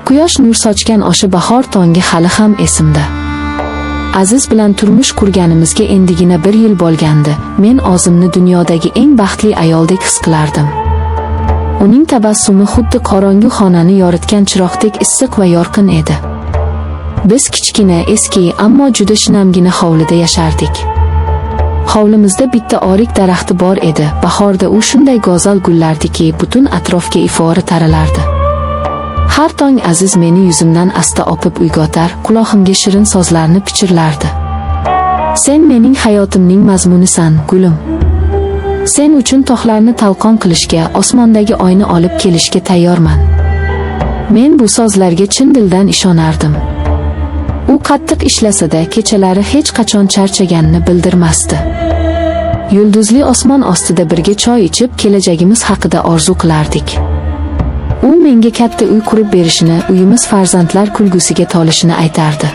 Quyosh nur sochgan o'sha bahor tongi hali ham esimda. Aziz bilan turmush qurganimizga endigina bir yil bo'lgandi. Men o'zimni dunyodagi eng baxtli ayoldek his qilardim. Uning tabassumi xuddi qorong'u xonani yoritgan chiroqdek issiq va yorqin edi. Biz kichkina, eski, ammo juda shinamgina hovlida yashardik. Hovlimizda bitta orik daraxti bor edi. Bahorda u shunday go'zal gullardiki, butun atrofga ifori taralardi. Har tong Aziz meni yuzimdan asta o'pib uyg'otar, qulog'imga shirin so'zlarni pichirlardi. "Sen mening hayotimning mazmunisan, gulim. Sen uchun tog'larni talqon qilishga, osmondagi oyni olib kelishga tayyorman." Men bu so'zlarga chin dildan ishonardim. U qattiq ishlasa-da, kechalari hech qachon charchaganini bildirmasdi. Yulduzli osmon ostida birga choy ichib, kelajagimiz haqida orzu qilardik. U menga katta uy qurib berishini, uyimiz farzandlar kulgusiga to'lishini aytardi.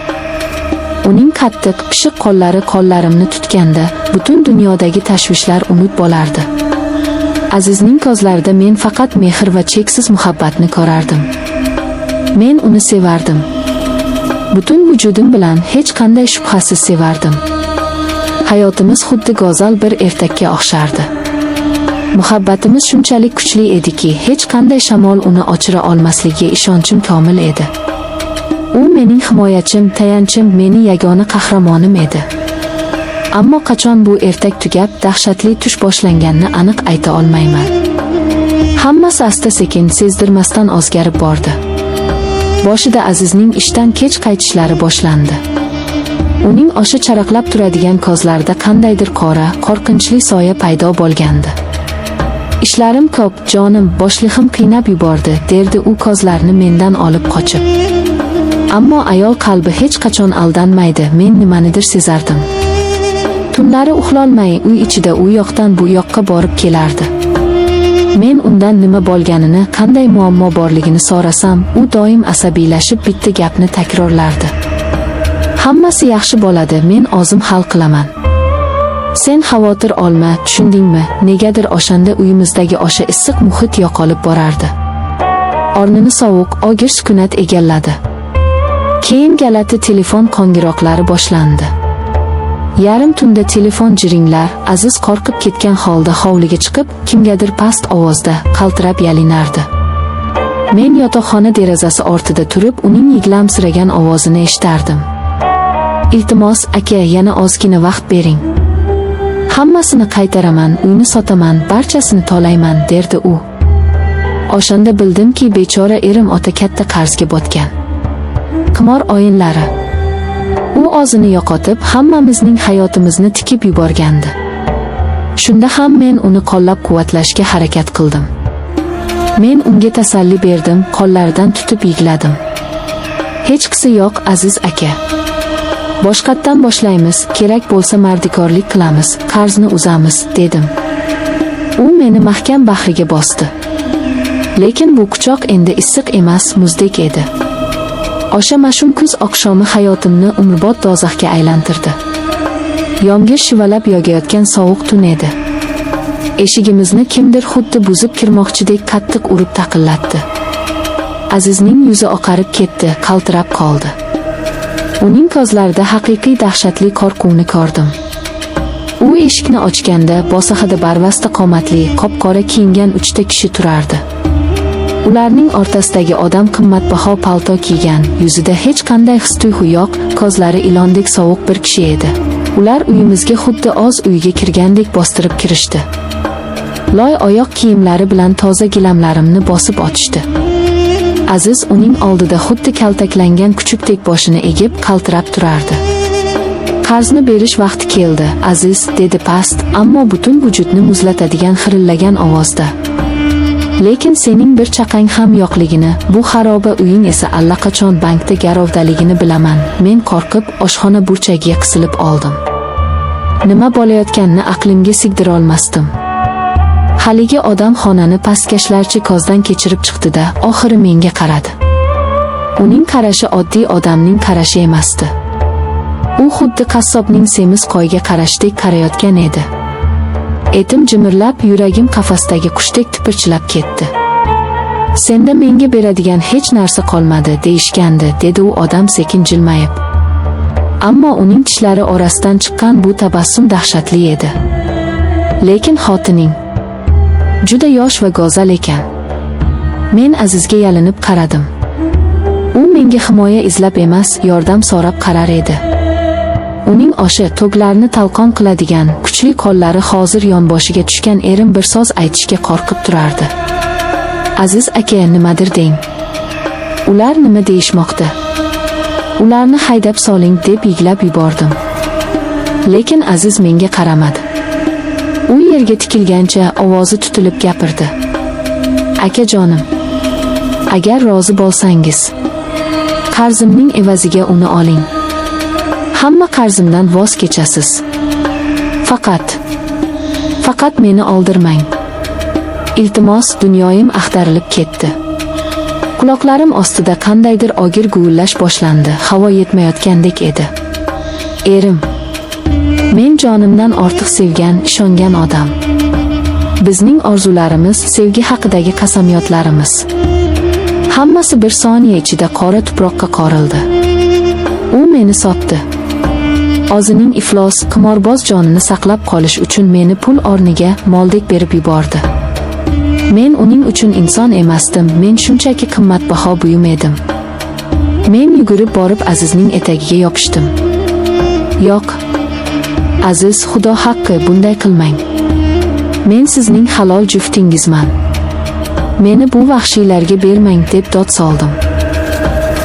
Uning qattiq, pishiq qo'llari qo'llarimni tutganda, butun dunyodagi tashvishlar unut bo'lardi. Azizning ko'zlarida men faqat mehr va cheksiz muhabbatni ko'rardim. Men uni sevardim. Butun vujudim bilan, hech qanday shubhasiz sevardim. Hayotimiz xuddi go'zal bir ertakka o'xshardi. Muhabbatimiz shunchalik kuchli ediki, hech qanday shamol uni o'chira olmasligiga ishonchim komil edi. U mening himoyachim, tayanchim, meni yagona qahramonim edi. Ammo qachon bu ertak tugab, dahshatli tush boshlanganini aniq ayta olmayman. Hammasi asta-sekin, sezdirmasdan o'zgarib bordi. Boshida Azizning ishdan kech qaytishlari boshlandi. Uning o'sha charaqlab turadigan ko'zlarida qandaydir qora, qo'rqinchli soya paydo bo'lgandi. "Ishlarim ko'p, jonim, boshlig'im qiynab yubordi", derdi u ko'zlarini mendan olib qochib. Ammo ayol qalbi hech qachon aldanmaydi, men nimanidir sezardim. Tunlari uxlolmay, uy ichida u yoqdan bu yoqqa borib kelardi. Men undan nima bo'lganini, qanday muammo borligini so'rasam, u doim asabiylashib bitta gapni takrorlardi: "Hammasi yaxshi bo'ladi, men o'zim hal qilaman. Sen xavotir olma, tushundingmi?" Negadir o'shanda uyimizdagi o'sha issiq muhit yo'qolib borardi. O'rnini sovuq, og'ir sukunat egalladi. Keyin g'alati telefon qo'ng'iroqlari boshlandi. Yarim tunda telefon jiringlar, Aziz qo'rqib ketgan holda hovliga chiqib, kimgadir past ovozda qaltirab yalinardi. Men yotoqxona derazasi ortida turib, uning yig'lamsiragan ovozini eshitardim. "Iltimos, aka, yana ozgina vaqt bering. Hammasini qaytaraman, uyni sotaman, barchasini to'layman", derdi u. O'shanda bildimki, bechora erim o'ta katta qarzga botgan. Qimor o'yinlari. U o'zini yo'qotib, hammamizning hayotimizni tikib yuborgandi. Shunda ham men uni qo'llab-quvvatlashga harakat qildim. Men unga tasalli berdim, qo'llaridan tutib yig'ladim. "Hechqisi yo'q, Aziz aka. Boshqatdan boshlaymiz, kerak bo'lsa mardikorlik qilamiz, qarzni uzamiz", dedim. U meni mahkam bag'riga bosdi. Lekin bu quchoq endi issiq emas, muzdek edi. O'sha mash'um kuz oqshomi hayotimni umrbod do'zaxga aylantirdi. Yomg'ir shivalab yog'ayotgan sovuq tun edi. Eshigimizni kimdir xuddi buzib kirmoqchidek qattiq urib taqillatdi. Azizning yuzi oqarib ketdi, qaltirab qoldi. Uning ko'zlarida haqiqiy dahshatli qo'rquvni ko'rdim. U eshikni ochganda bosag'ada barvasta qomatli, qop-qora kiyingan uchta kishi turardi. Ularning o'rtasidagi odam qimmatbaho palto kiygan, yuzida hech qanday his-tuyg'u yo'q, ko'zlari ilondek sovuq bir kishi edi. Ular uyimizga xuddi o'z uyiga kirgandek bostirib kirishdi. Loy oyoq kiyimlari bilan toza gilamlarimni bosib o'tishdi. Aziz uning oldida xuddi kaltaklangan kuchukdek boshini egib, qaltirab turardi. "Qarzni berish vaqti keldi, Aziz", dedi past, ammo butun vujudni muzlatadigan xirillagan ovozda. "Lekin sening bir chaqang ham yo'qligini, bu xaroba uying esa allaqachon bankda garovdaligini bilaman." Men qo'rqib, oshxona burchagiga qisilib oldim. Nima bo'layotganini aqlimga sigdira olmasdim. Haligi odam xonani pastkashlarcha ko'zdan kechirib chiqdi-da, oxiri menga qaradi. Uning qarashi oddiy odamning qarashi emasdi. U xuddi qassobning semiz qo'yga qarashidek qarayotgan edi. Etim jimirlab, yuragim qafasdagi qushdek tipirchilab ketdi. Senda menga beradigan hech narsa qolmadi, deyishgandi, dedi u odam sekin jilmayib. Ammo uning tishlari orasidan chiqqan bu tabassum dahshatli edi. Lekin xotining juda yosh va go'zal ekan. Men Azizga yalinib qaradim. U menga himoya izlab emas, yordam so'rab qarar edi. Uning o'sha tog'larni talqon qiladigan kuchli qo'llari hozir yonboshiga tushgan erim bir so'z aytishga qo'rqib turardi. Aziz aka, nimadir deng. Ular nima deyishmoqda? Ularni haydab soling, deb yiglab yubordim. Lekin Aziz menga qaramadi. U yerga tikilgancha ovozi tutilib gapirdi. Akajonim, agar rozi bo'lsangiz, qarzimning evaziga uni oling. Hamma qarzimdan voz kechasiz. Faqat meni oldirmang. Iltimos, dunyoyim axtarilib ketdi. Quloqlarim ostida qandaydir og'ir guvillash boshlandi. Havo yetmayotgandek edi. Erim, men jonimdan ortiq sevgan, ishongan odam. Bizning orzularimiz, sevgi haqidagi qasamyodlarimiz. Hammasi bir soniya ichida qora tuproqqa qorildi. U meni sotdi. O'zining iflos, qimorboz jonini saqlab qolish uchun meni pul o'rniga moldek berib yubordi. Men uning uchun inson emasdim, men shunchaki qimmatbaho buyum edim. Men yugurib borib Azizning etagiga yopishdim. Yo'q. Aziz, Xudo haqqi, bunday qilmang. Men sizning halol juftingizman. Meni bu vahshiylarga bermang, deb dod soldim.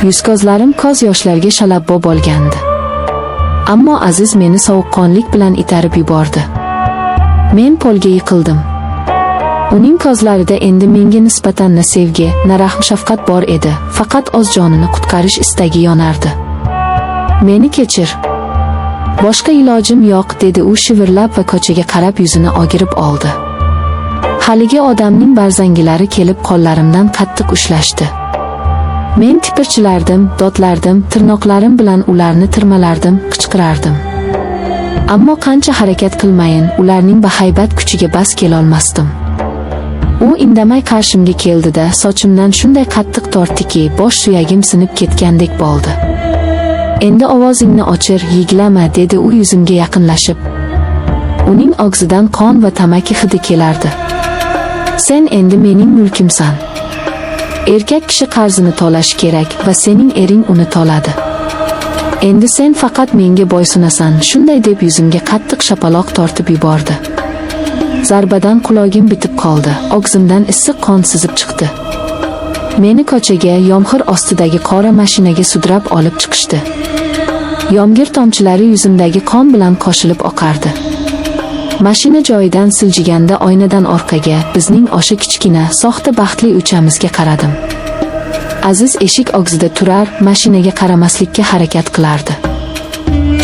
Yuz-ko'zlarim ko'z yoshlarga shalabbo bo'lgandi. Ammo Aziz meni sovuqqonlik bilan itarib yubordi. Men polga yiqildim. Uning ko'zlarida endi menga nisbatan na sevgi, na rahm shafqat bor edi, faqat o'z jonini qutqarish istagi yonardi. Meni kechir. Boshqa ilojim yo'q, dedi u shivirlab va ko'chaga qarab yuzini o'girib oldi. Haligi odamning barzangilari kelib qo'llarimdan qattiq ushlashdi. Men tipirchilardim, dodlardim, tirnoqlarim bilan ularni tirmalardim, qichqirardim. Ammo qancha harakat qilmayin, ularning bahaybat kuchiga bas kelolmasdim. U indamay qarshimga keldi-da, sochimdan shunday qattiq tortdiki, bosh suyagim sinib ketgandek bo'ldi. Endi ovozingni o'chir, yiglama, dedi u yuzimga yaqinlashib. Uning og'zidan qon va tamaki hidi kelardi. Sen endi mening mulkimsan. Erkak kishi qarzini to'lashi kerak va sening ering uni to'ladi. Endi sen faqat menga bo'ysunasan, shunday deb yuzimga qattiq shapaloq tortib yubordi. Zarbadan qulog'im bitib qoldi, og'zimdan issiq qon sizib chiqdi. Meni ko'chaga, yomg'ir ostidagi qora mashinaga sudrab olib chiqishdi. Yomg'ir tomchilari yuzimdagi qon bilan qo'shilib oqardi. Mashina joyidan siljiganda oynadan orqaga, bizning o'sha kichkina, soxta baxtli uychamizga qaradim. Aziz eshik og'zida turar, mashinaga qaramaslikka harakat qilardi.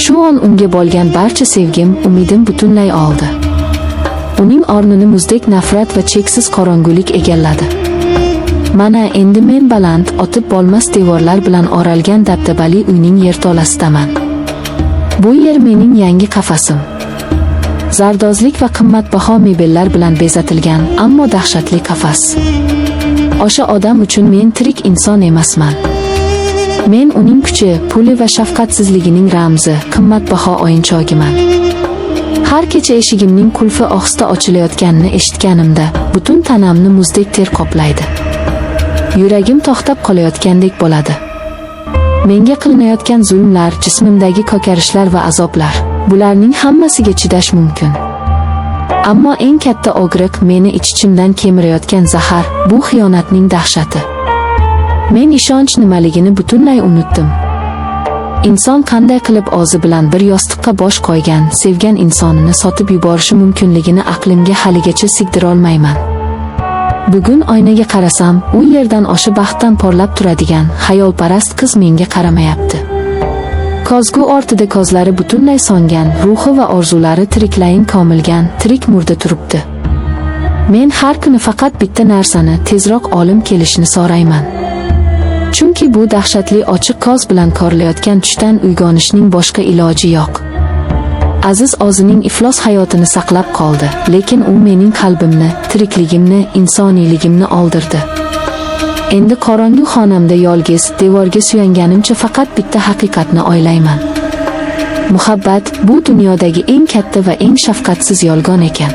Shu on unga bo'lgan barcha sevgim, umidim butunlay oldi. Uning o'rnini muzdek nafrat va cheksiz qorong'ulik egalladi. Mana endi men baland, otib bo'lmas devorlar bilan o'ralgan dabdabali uyning yerto'lasidaman. Bu yer mening yangi qafasim. Zardozlik va qimmatbaho mebellar bilan bezatilgan, ammo dahshatli qafas. O'sha odam uchun men tirik inson emasman. Men uning kuchi, puli va shafqatsizligining ramzi, qimmatbaho o'yinchogiman. Har kecha eshigimning qulfi ohista ochilayotganini eshitganimda, butun tanamni muzdek ter qoplaydi. Yuragim to'xtab qolayotgandek bo'ladi. Menga qilinayotgan zulmlar, jismimdagi ko'karishlar va azoblar, bularning hammasiga chidash mumkin. Ammo eng katta og'riq meni ich-ichimdan kemirayotgan zahar, bu xiyonatning dahshati. Men ishonch nimaligini butunlay unutdim. Inson qanday qilib o'zi bilan bir yostiqqa bosh qo'ygan, sevgan insonini sotib yuborishi mumkinligini aqlimga haligacha sigdirolmayman. Bugun oynaga qarasam, u yerdan o'sha baxtdan porlab turadigan xayolparast qiz menga qaramayapti. Ko'zgu ortida ko'zlari butunlay so'ngan, ruhi va orzulari tiriklayin ko'milgan, tirik murda turibdi. Men har kuni faqat bitta narsani, tezroq o'lim kelishini so'rayman. Chunki bu dahshatli ochiq ko'z bilan ko'rilayotgan tushdan uyg'onishning boshqa iloji yo'q. Aziz o'zining iflos hayotini saqlab qoldi, lekin u mening qalbimni, tirikligimni, insoniyligimni oldirdi. Endi qorong'u xonamda yolg'iz, devorga suyanganimcha faqat bitta haqiqatni o'ylayman. Muhabbat bu dunyodagi eng katta va eng shafqatsiz yolg'on ekan.